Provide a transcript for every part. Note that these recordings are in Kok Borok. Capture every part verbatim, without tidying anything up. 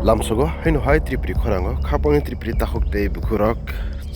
Lamsogo haino hai Tripuri khorango khapangni Tripuri takhuk tei bukhurok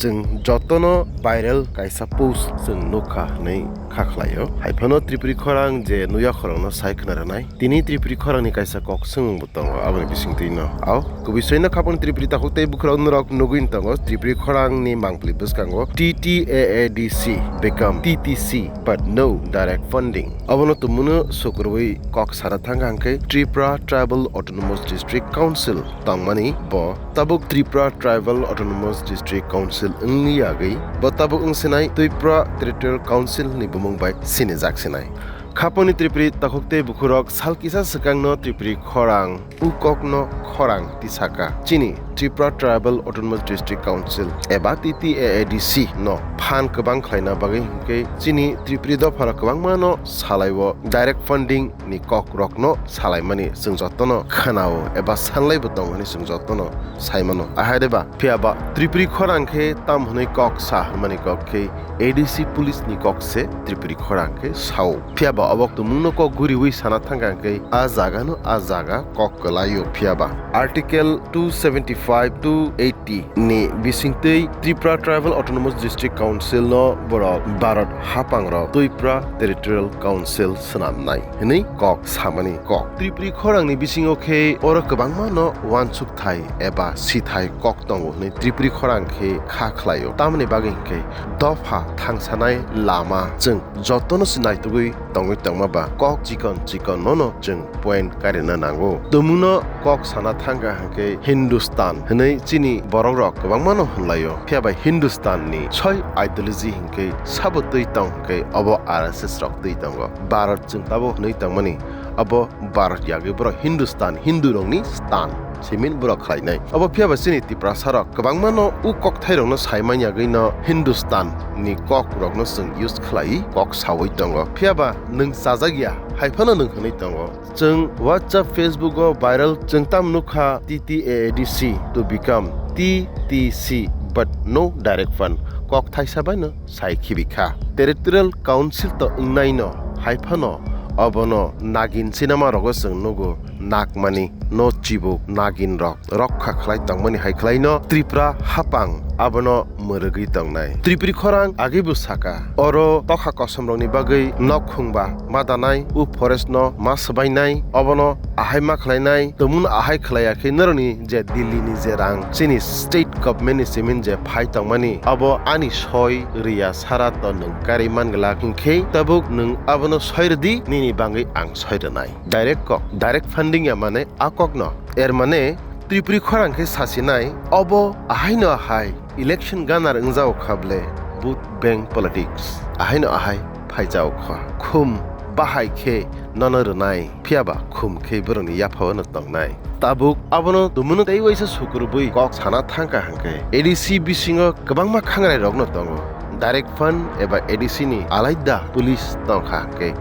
chwng jotono viral kaisa post chwng nukha hwnwi kha khlaio. Haiphano Tripuri khorang je nuya khorangno sai khna rwnai. Tini Tripuri khorangni kaisa kok swngmungbo tongo, aboni bisingtwino. Ao, kubui soino khapang Tripuri takhuk tei bukhurok norok nugwi tongo, Tripuri khorangni mangpili bwskango T T A A D C become T T C, but no direct funding. Obono tumungno sukurwi kok sana thangkha hwnkhe Tripura Tribal Autonomous District Council tongmani bo tabuk Tripura Tribal Autonomous District Council wngni yagwi bo tabuk wngsinai Tripura Territorial Council ni bumung bai sinijak sinai. Khapangni Tripuri takhuk tei bukhurok sal kisa swkangno Tripuri khorang, u kokno khorang tisaka. Chini Tripura Tribal Autonomous District Council eba T T A A D C no phan kwbang khlaina bagwi hwnkhe chini Tripuri dopharok kwbangmano salaiwo direct funding ni kok rokno salaimani chwng jotono khwnao eba sanlaibo tongo hwnwi chwng jotono saimano. Ahai reba phiyaba Tripuri khorang khe tam hwnwi kok sa hwnmani kok khe A D C police ni kok se Tripuri khorang khe sao. Phiyaba obok tumungno kok guriwi sana thangkha hwnkhe a jaga no a jaga kok kwlaio. Phiyaba Article two seventy five, two eighty ni bisingtwi Tripura Tribal Autonomous District Council no borok Bharat hapangrok Tripura Territorial Council swnamnai hwnwi kok samani kok. Tripuri khorangni bisingo khe oro kwbangmano uansukthai eba sithai kok tongo hwnwi Tripuri khorang khe kha khlaio. Tamoni bagwi hwnkhe dopha thangsanai lama chwng jotono se naitugwi tongwi tongma ba kok chikon chikon nono chwng point karina nango. Tumungno kok sana thangkha hwnkhe Hindustan hwnwi chini borokrok kwbangmano hwnlaio. Phiyaba Hindustan ni soi ideology hwnkhe sabo twi tong hwnkhe obo R S S rok twi tongo. Bharat chwng tabuk hwnwi tongmani abo Bharat yagwi borok Hindustan, Hindu rokni stan simin borok khlainai. Obo phiyaba chini Tiprasa rok kwbangmano u kokthairokno saimanya gwi no Hindustan ni kok rokno chwng use khlai kok sawi tongo. Phiyaba nwng chajak ya, haiphano nwng hwnwi tongo. Chwng WhatsApp, Facebook o viral chwng tam nukha T T A A D C to become T T C, but no direct fund. Kok thaisa bai no sai khibi kha. Territorial Council to wngnai no, haiphano obono nagin sinama rogo chwng nugo, nagmani no chibuk nagin rok rokha khlai tongmani hai khlai no Tripura hapang abono mwrwgwi tongnai. Tripuri khorang agwi bo saka, oro tokha kosom rokni bagwi nok khungba ma danai, u forest no ma swbainai, obono ahai ma khlainai, tumung ahai khlaiya khe norokni je Delhi ni je rang chini state government ni simin je phai tongmani, abo ani soi rwya sara to nwng karwi man glak, hinkhe tabuk nwng abono soi rwdi, nini bangwi ang soi rwnai. Direct kok, direct funding ya mane a kokno. Er mane Tripuri khorang khe sasinai, obo ahaino ahai election ganar wngjago kha ble, vote bank politics ahaino ahai phaijao kha. Khum bahai khe nono rwnai, phiyaba khum khe borokni yaphao no tongnai. Tabuk abono tumungno tei waisa sukurubui kok sana thangkha hwnkhe A D C bisingo kwbangma khangrai rokno tongo. Direct fund eba A D C ni alaida police tongkha hwnkhe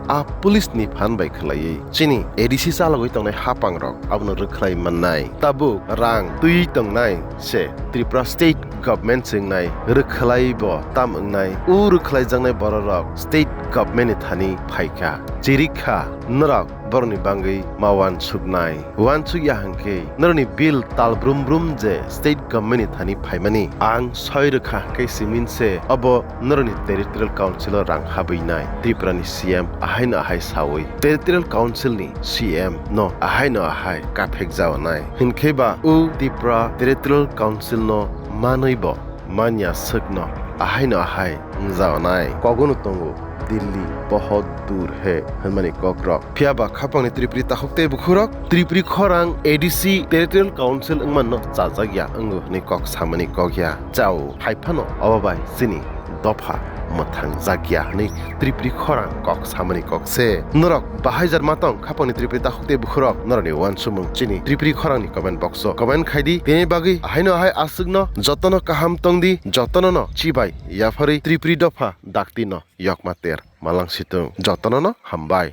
a police ni phan bai khwlaiwi chini A D C chalogwi tongnai hapangrok abono rwkhlai mannai. Tabuk rang twi tongnai se Tripura state government se wngnai, rwkhlai bo tam wngnai. O rwkhlaijaknai bororok state government ni thani phaikha. Chirikha norok borokni bangwi ma uansuknai. Uansuk ya hwnkhe norokni bill tal brum brum je state government ni thani phaimani ang soi rwkha hwnkhe simin se obo norokni territorial council o rang habwinai. Tripura ni C M ahaino ahai sawi territorial council ni C M no ahaino ahai kaphek jaonai. Hinkhe ba o Tripura Territorial Council no manwi bo manya swkno ahaino ahai wngjaonai. Kogono tongo Delhi bahut dur hai hwnmani kokrok. Phiyaba khapangni Tripuri takhuk tei bukhurok Tripuri khorang A D C Territorial Council wngmanno chajak ya wngo hwnwi kok samani kok ya. Chao, hai phano obo bai chini dopha mwthang jak ya hwnwi Tripuri khorang kok samani kok se. Norok bahai jar ma tong khapangni Tripuri takhuk tei bukhurok norokni uansukmung chini Tripuri khorangni comment box o comment khai di. Tini bagwi ahaino ahai aswkno jotono kaham tong di, jotono no chibai yapharwi Tripuri dopha dakti no yokma ter malang situng. Jotono no hambai.